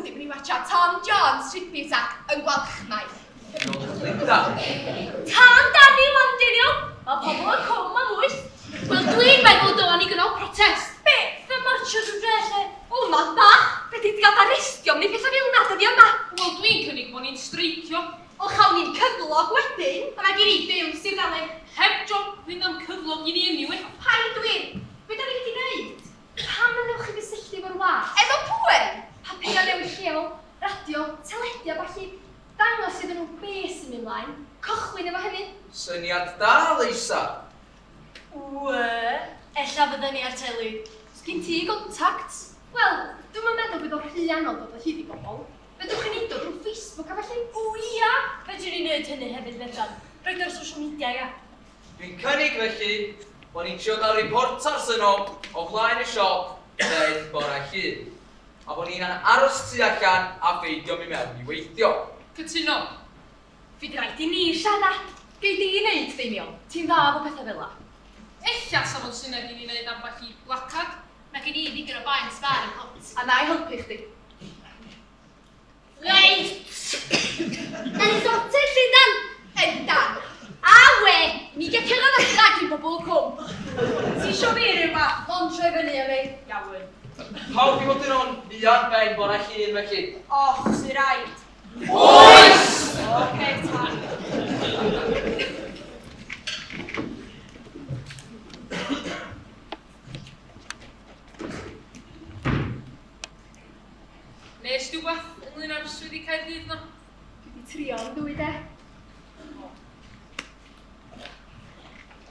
dim yn ei watcha Tom Jones Tribute Act yn Gwalchmai. Diolch Linda. Tân Dani wan Daniel! Mae pobl y cwm am wyth. Wel dwi'n meddwl dyla ni gynnal protest. Be? Fatha martsio drwy dre 'lly. O mam bach! Fedri di gael d'arestio am neud petha fel 'na dyddia yma. Wel dwi'n cynnig bo ni'n streicio. O chawn ni'n cyflog wedyn. A mae gen i bills i'w dalu. Heb job fydd na'm cyflog i ni eniwe. Paid wir! Be da ni mynd i neud? Pam na wnewch chi gysylltu efo'r wasg? Efo pwy? Papura newydd lleol, radio, teledu a ballu. Dangos iddyn nhw be sy'n mynd mlaen. Cychwyn efo hynny. Syniad da, Leisa. W, ella fydden ni ar teli. Sgin ti gontacts? Wel, dwi'm yn meddwl bydd o rhy anodd dod o hyd i bobl. Fedrwch chi neud o drwy Facebook a ballu. O ia! Fedrwn ni neud hynny hefyd fedran. Roid o ar social media ia? Dwi'n cynnig felly bod ni'n trio gael reportars yno o flaen y siop ben bore Llun. A bod ni'n aros tu allan a pheidio mynd mewn i weithio. Cytuno. Fydd raid i ni siarad. Gei di neud, Deiniol. Ti'n dda efo pethau fela. Ella sa fo'n syniad i ni neud ambell i blacad. Mae gen i ddigon o baent sbâr yn cot. A na i helpu chdi. Reit! Da ni sorted, Llundan! Yndan! Awe! Ni gael cyrraedd adra cyn bobl y cwm. Ti isio fi rhywbeth? Mond troi fyny a fi. Iawn. Pawb i fod yno'n fuan ben bore Llun felly. Och, sy raid. Oes! Oce ta. Nes di wbath ynglyn â'r swyddi Caerdydd 'na? Dwi 'di trio am ddwy de.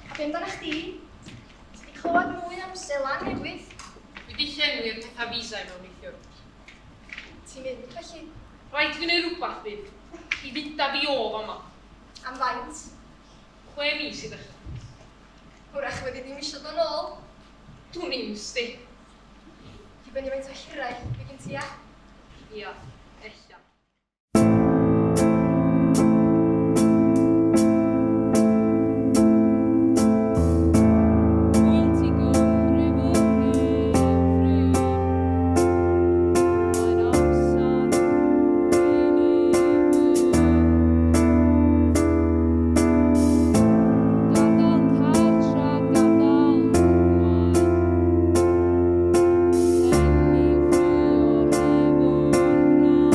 A be amdana chdi? Ti 'di clywed mwy am Seland Newydd? Dwi 'di llenwi'r petha visa i mewn neithiwr. Ti'n mynd felly? Rhaid fi neud rwbath bydd. I fynd â fi o fama. Am faint? 6 mis i ddechrau. Wrach fyddi di'm isio dod nôl. Dwn i'm sdi. Dibynnu faint o hiraeth fydd gen ti ia? Ia, ella. Wyt ti Gymru fy nghyfrif? Mae'n amser i ni fynd. Gadael cartra, gadael gwaith. Penni ffrio hefo'n rhaid.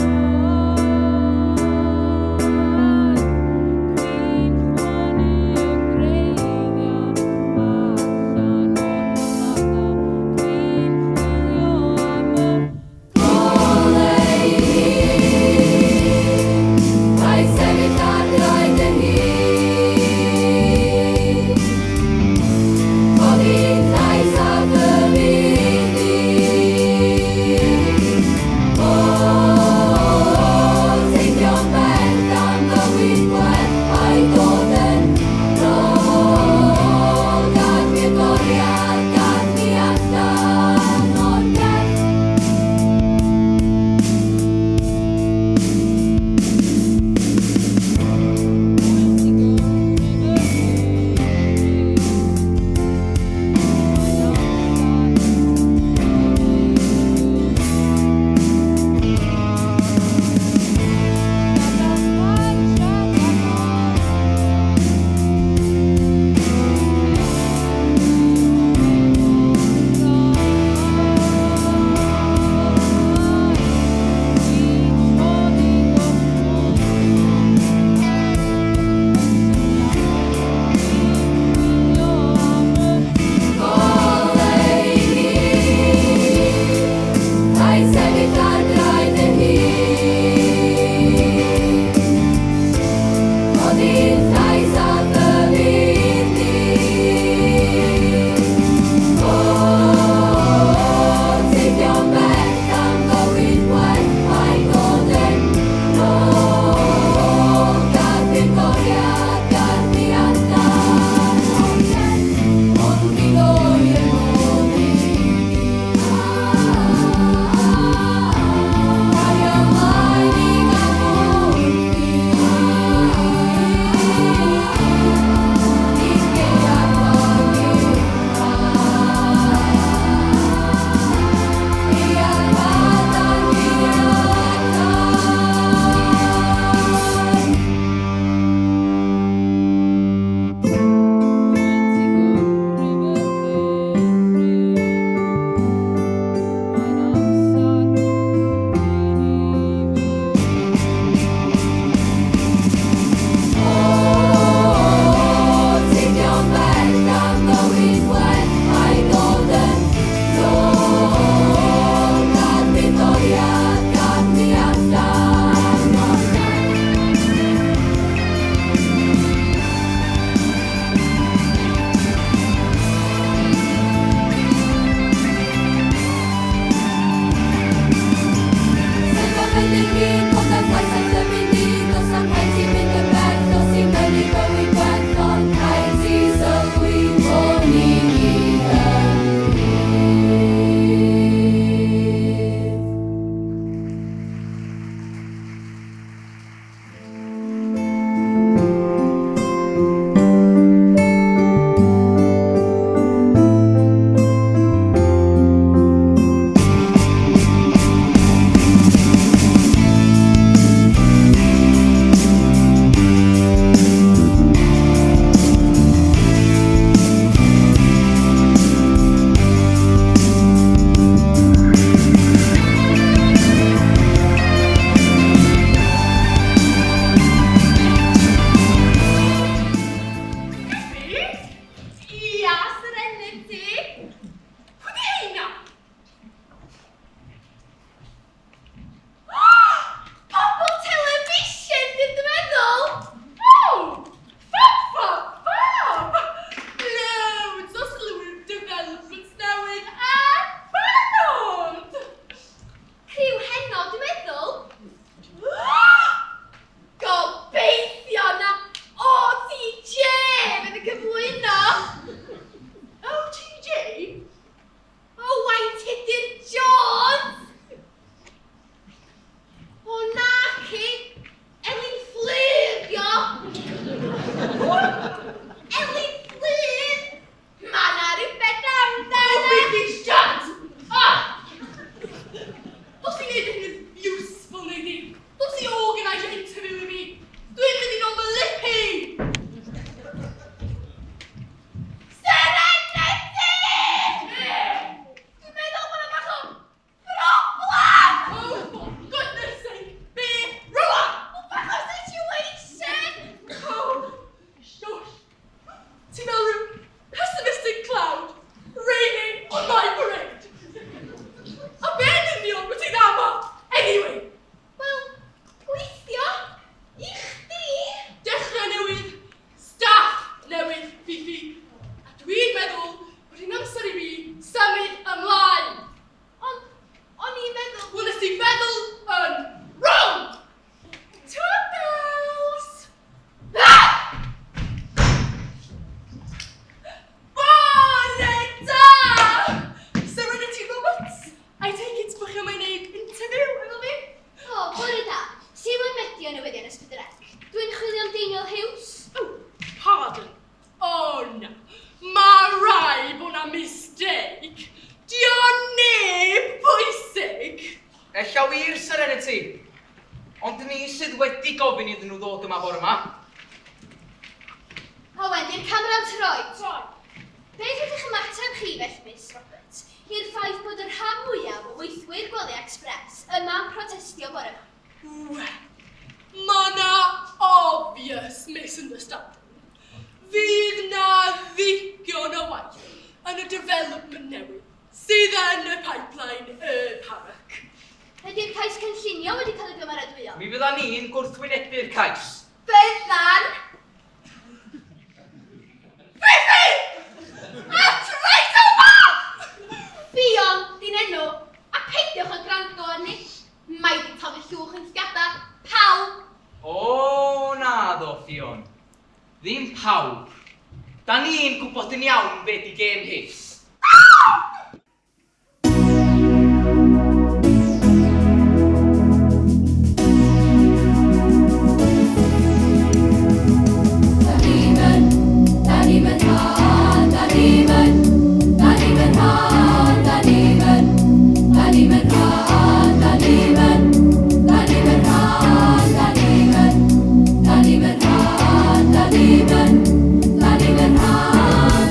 di'r gyd, pob llais a'i dyfu ni. Does na'm rhaid ti mynd yn bell, dos i mewn i fywyd gwell, ond rhaid ti sylwi bo' ni gyd yn gryf. Ia, Serenity! Pwy di heina? Pobl television, dwi'n meddwl! Oh! Fab, fab, fab! Loads o slew developments newydd a barod! Criw heno, dwi'n meddwl. Gobeithio na OTJ fydd yn cyflwyno. OTJ? Owain Tudur Jones! O na ci, Elin Fflur dio! Elin Fflur! Ma' na rhywbeth amdana! Oh, Fifi, shut up! Dos i wneud hyn yn useful neu di. Dos i organise interview i fi. Dwi'n mynd i nôl fy lippy! Serenity! Dwi'n meddwl bod 'na bach o broblem! Oh, for goodness sake, be rwan! O, bach o situation! Oh, shush. Ti'n fel rhyw pessimistic cloud raining on my parade. A be yn union wyt ti'n ama? Anyway, Wel, gweithio i chdi. Dechrau newydd, staff newydd, Fifi. A dwi'n meddwl bod hi'n amser i fi symud ymlaen. Ond, o'n i'n meddwl. Wel, nes i feddwl yn wrong! Toodles! Ah! Bore da! Serenity Roberts, I take it bod chi yma i wneud interview efo fi? O, bore da. Simon Medio newyddion S4C. Dwi'n chwilio am Daniel Hughes. Oh, pardon. Oh, na. Mae rai bod na mistake. Dio neb bwysig. Ella wir, Serenity. Ond ni sydd wedi gofyn iddyn nhw ddod yma bore yma. Owen, di'r camera'n troi. Troi. Beth ydych ymateb chi felly, Miss Roberts, i'r ffaith bod y rhan mwyaf o weithwyr Gwely Express yma'n protestio bore yma? Wel, mae na obvious misunderstanding. Fydd na ddigon o waith yn y development newydd sydd yn y pipeline y parc. Ydy'r cais cynllunio wedi cael ei gymeradwyo? Mi fydda ni'n gwrthwynebu'r cais. Byddan! Fifi! A treit yma! Ffion, di'n enw, a peidiwch â gwrando arni. Mae di taflu llwch yn llgada, pawb. O, na ddo, Ffion. Ddim pawb. Da ni'n gwybod yn iawn be di gêm hi. Da ni'n mynd, da ni'n mynd rhan, da ni'n mynd, da ni'n mynd rhan, da ni'n mynd, da ni'n mynd rhan, da ni'n mynd, da ni'n mynd rhan, da ni'n mynd, da ni'n mynd rhan, da ni'n mynd, da ni'n mynd rhan.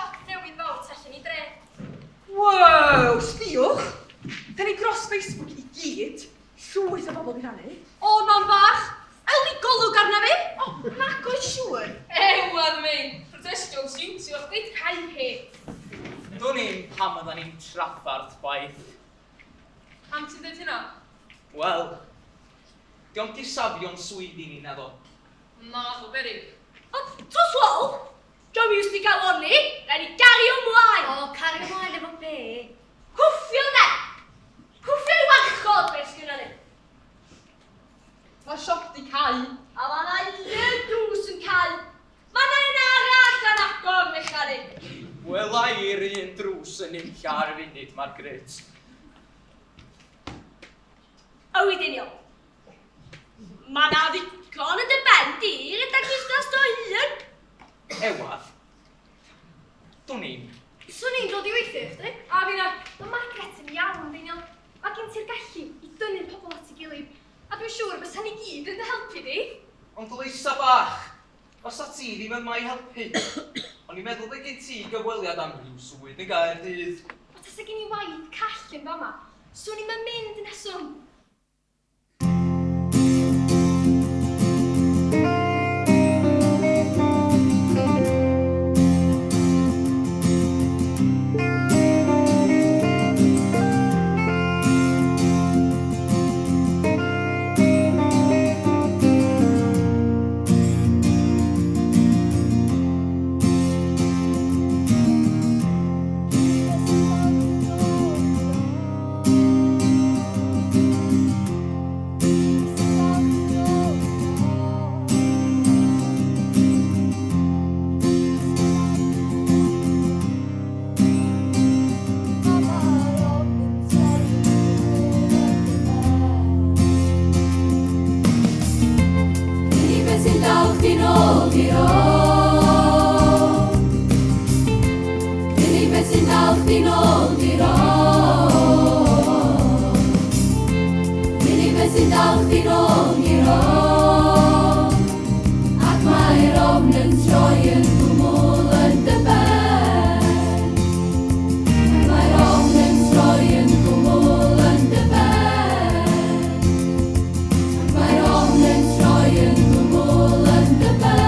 siop newydd fawr tu allan i dre. Wow, sbïwch! Da ni dros Facebook i gyd. Llwyth o bobl di rhannu. O, mam bach, yli golwg arna fi. O, nag oes siŵr. Ewadd mein, protestio'n siwtio chdi cau het. Dwn i'm pam oeddan ni'n traffarth chwaith. Pam ti'n dweud hynna? Wel, dio'm di safio'n swyddi ni naddo. Naddo beryg. Ond, twt wol, dio'm iws ni galonni, rhaid ni gario mlaen. O, cario mlaen efo be? Cwffio de! Cwffio i warchod be sgynna ni. Mae siop di cau. A ma' 'na un drws yn cau. Ma' 'na un arall yn agor, mechani. Wela i'r un drws yn unlla ar y funud, Margaret. A wedyn iawn. Ma' 'na ddigon yn dy ben di i redeg busnes dy hun. Ewadd. Dwn i'm. Swn i'n dod i weithio i chdi. A finna. Mae Margaret yn iawn, Deiniol. Mae gen ti'r gallu i dynnu pobl at ei gilydd. A dwi'n siŵr fysa ni gyd yn dy helpu di. Ond Leusa bach, fasa ti ddim yma i helpu. O'n i'n meddwl bod gen ti gyfweliad am ryw swydd yn Gaerdydd. O, tasa gen i waith call yn fama, swn i'm yn mynd na swn. Unig beth sy'n dal chdi nôl di'r ôl. Unig beth sy'n dal chdi nôl di'r ôl. Unig beth sy'n dal chdi nôl di'r ôl. Ac mae'r ofn yn troi yn gwmwl yn dy ben. Ac mae'r ofn yn troi yn gwmwl yn dy ben. Ac mae'r ofn yn troi yn gwmwl yn dy ben.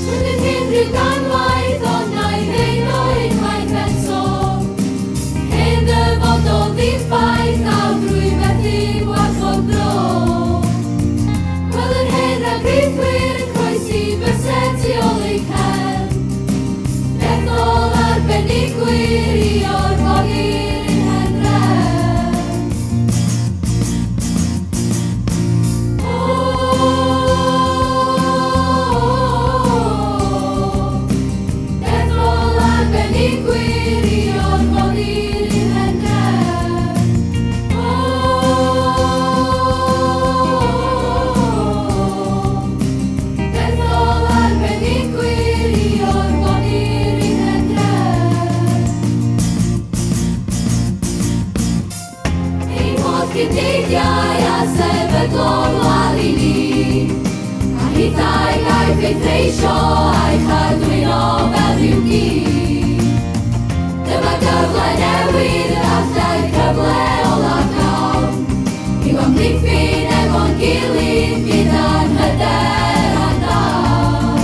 Rydyn hyn rhyw ganwaith, ond na i ddeud o unwaith eto. Hen ddyfodol ddiffaith, nawr drwy fethu gwarchod bro. Gwel yr hen ragritwyr yn croesi bysedd tu ôl eu cefn. Dethol arbenigwyr i orfodi'r un hen drefn. O, dethol arbenigwyr i orfodi'r un hen drefn. O, dethol arbenigwyr i orfodi'r un hen drefn. Ein holl gyndeithiau a sefydlo'r wlad i ni, a hithau gaiff ei threisio a'i chadwyno fel rhyw gi. Dyma gyfle newydd, efallai'r cyfle olaf gawn, i'w amddiffyn efo'n gilydd gyda'n hyder a'n dawn.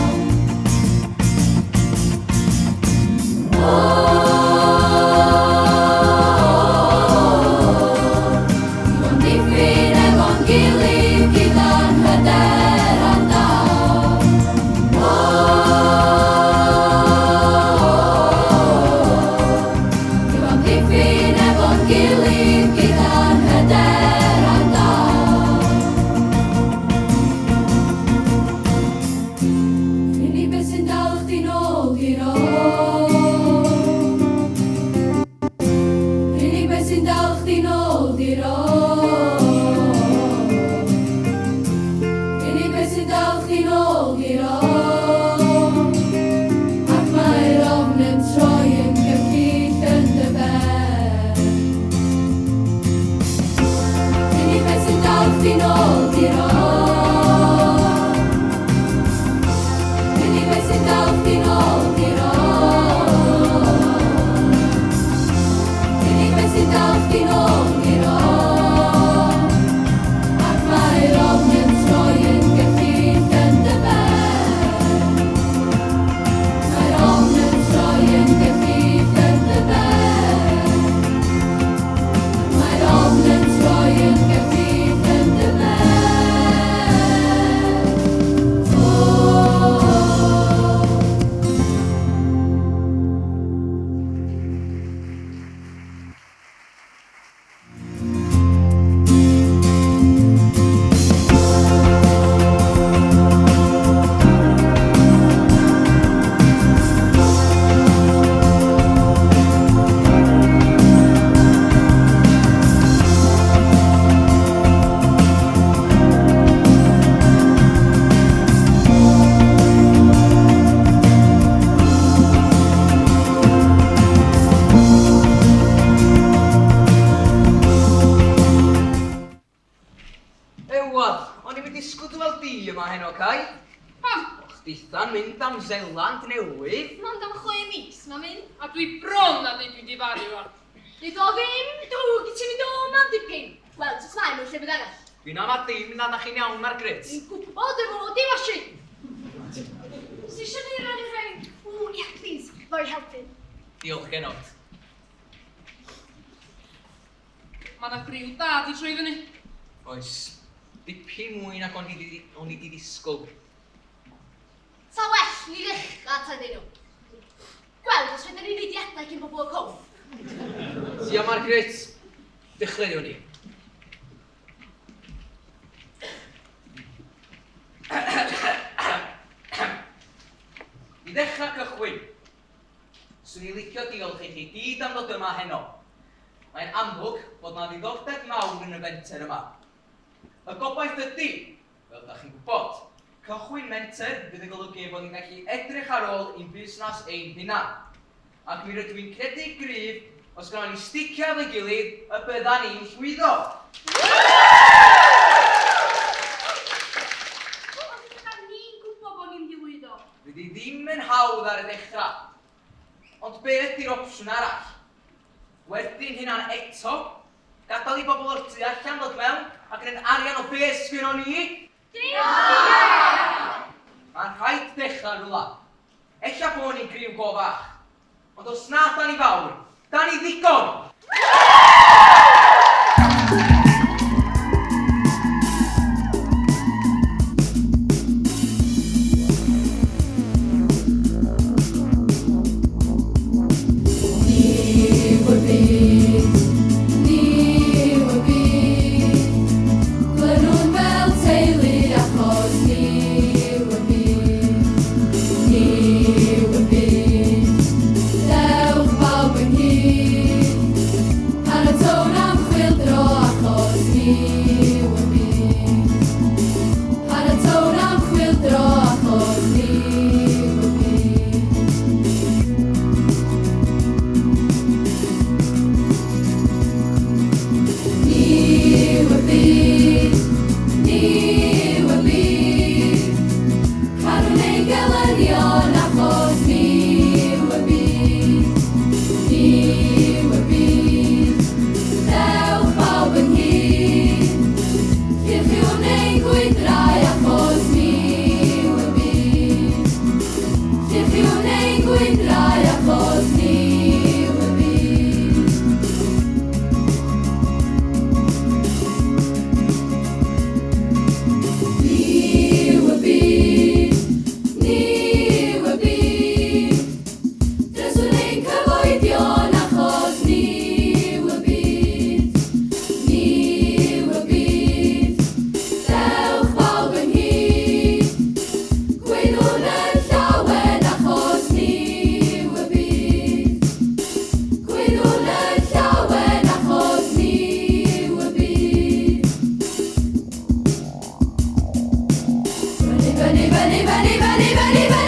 O, i'w amddiffyn efo'n gilydd gyda'n hyder a'n dawn. O, disgwyl dy weld di yma heno, Cai. Pam? O, chditha'n mynd am Zeland Newydd. Mond am 6 mis, mae'n mynd. A dwi bron a dweud dwi'n difaru rwan. Neith o ddim drwg i ti fynd o ma'n dipyn. Wel, sut mae mewn llefydd arall. Dwi'n ama dim na na chi'n iawn, Margaret. Dwi'n gwybod y fod i washi. Sy eisiau ni rannu rhain? Ww, ia, please. Very helping. Diolch, genod. Mae yna griw da di troi fyny. Oes, dipyn mwy nag o'n i di ddisgwyl. Sa well ni ddechrau tan nhw. Gweld os fedrwn ni fudiadau cyn pobl y cwm. Sia, Margaret, dechreuwn ni. I ddechrau cychwyn, swn i'n licio diolch i chi gyd am ddod yma heno. Mae'n amlwg bod 'na ddiddordeb mawr yn y fenter yma. Y gobaith ydy, fel da chi'n gwybod, cychwyn menter fydd yn golygu ein bod ni'n gallu edrych ar ôl ein busnes ein hunan. Ac mi rydw i'n credu gryf, os gynnon ni sticio efo'n gilydd, y byddan ni'n llwyddo. Ond ydan ni'n gwybod bod ni'n mynd i lwyddo? Fydd hi ddim yn hawdd ar y dechrau. Ond be ydy'r opsiwn arall? Werthu'n hunan eto? Gadael i bobl o'r tu allan ddod mewn a gwneud arian o be sgynnon ni? Dim arian! Mae'n rhaid dechrau rhywle. Ella bod ni'n griw go fach. Ond os na da ni fawr, da ni ddigon! Ni yw'r byd, ni yw'r byd, Glynwn fel teulu achos ni yw'r byd, ni yw'r byd, dewch pawb ynghyd, paratown am chwyldro achos ni yw'r byd, paratown am chwyldro achos ni yw'r byd. Ni yw'r byd, ni yw'r byd, carwn ein gelynion achos ni yw'r byd, ni yw'r byd, dewch pawb ynghyd, lluchiwn ein gwydrau achos ni yw'r byd, lluchiwn ein gwydrau achos ni yw'r byd. Ni yw'r byd, ni yw'r byd, dryswn ein cyfoedion achos ni yw'r byd, ni yw'r byd, dewch pawb ynghyd, gwaeddwn yn llawen achos ni yw'r byd, gwaeddwn yn llawen achos ni yw'r byd. Fyny, fyny, fyny, fyny, fyny, fyny, fyny.